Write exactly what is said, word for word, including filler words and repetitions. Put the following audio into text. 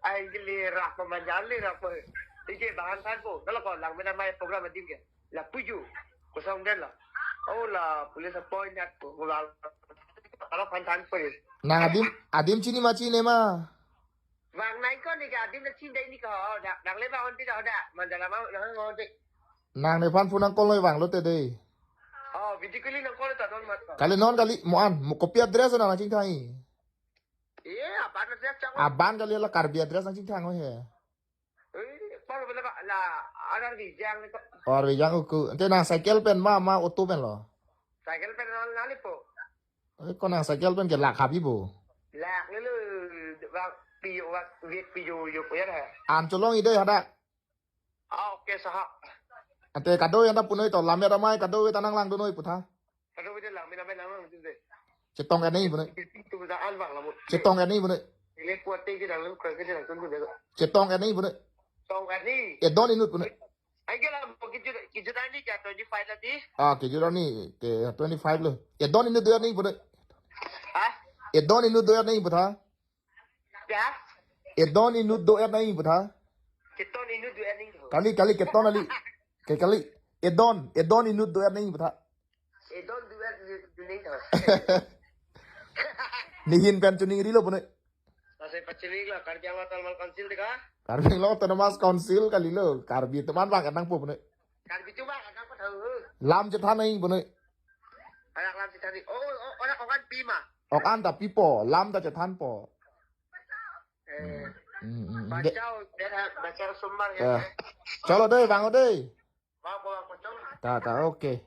Ai, gili rak pa manjali rak pa. Ike bahan than po. Kalau ko lang mena mai program adim ke. La puju. Kosong den la. Oh la police appoint nat po. Kalau phan than po. Nang adim, adim chini ma chini ma. Bang nai ko ni ke adim na chin dai ni ko. Dak, dak le bang onti dak dak. Mandala mau nang onti. Nang nephan phone nang call noi bang lote dei. Oh, video calling nang call ta don mat ko. Kali non kali mo an, mo kopi address na nang chingthang-i. Iya, aban address chang. Aban kali la Karbi address nang chingthang-o he. Eh, pal bela ka la, adan di jang ni ko. Or bijang uku. Ante nang cycle pen ma, ma auto pen lo. Cycle pen nang nali po. Eh, ko nang cycle pen ke lak habi bo. Lak ni lu, wak piyo, wak wit piyo yo ya na. An cholong-i dei hadak. Ah, okay, saha. Ante kado yang ta punoi to, lammet amei kado ta nang langdun noi putha. Kado bide lang, mina bide lang, lang, lang, lang. Chetong kan ni punoi. Tu da an bang lamu. Chetong kan ni punoi. Ile kuat te ke lang, lang, kuat ke lang, tunggu deh. Chetong kan ni punoi. Tong kan ni. Edon inut punoi. Ai ke lang, kijut, kijut ani ke twenty five lagi. Ah, kijut ani ke twenty five lo. Edon inut do ni punoi. Hah? Edon inut do ni putha. Ya? Edon inut do ni putha. Keton inut do ni. Kali, kali, keton ali. Ke kali. Edon, edon inut do ni putha. Edon do ni, do ni. Nihin pen chuning rilo punoi. Masih pachilik lah, Karbi Anglong Autonomous Council deka? Karbi Anglong Autonomous Council kali lo, Karbi teman bang kadang po punoi. Karbi cuma kadang po tahu. Lam chethan ni punoi. Anak lam chethan ni. Oh, oh, anak okan pi ma. Okan ta pi po, lam ta chethan po. Eh, hmm, hmm, hmm. Bachau, bachau sumar ya. Ya. Chalo dei, bang dei. Bang, bang, bang, bang. Ta, ta, okay.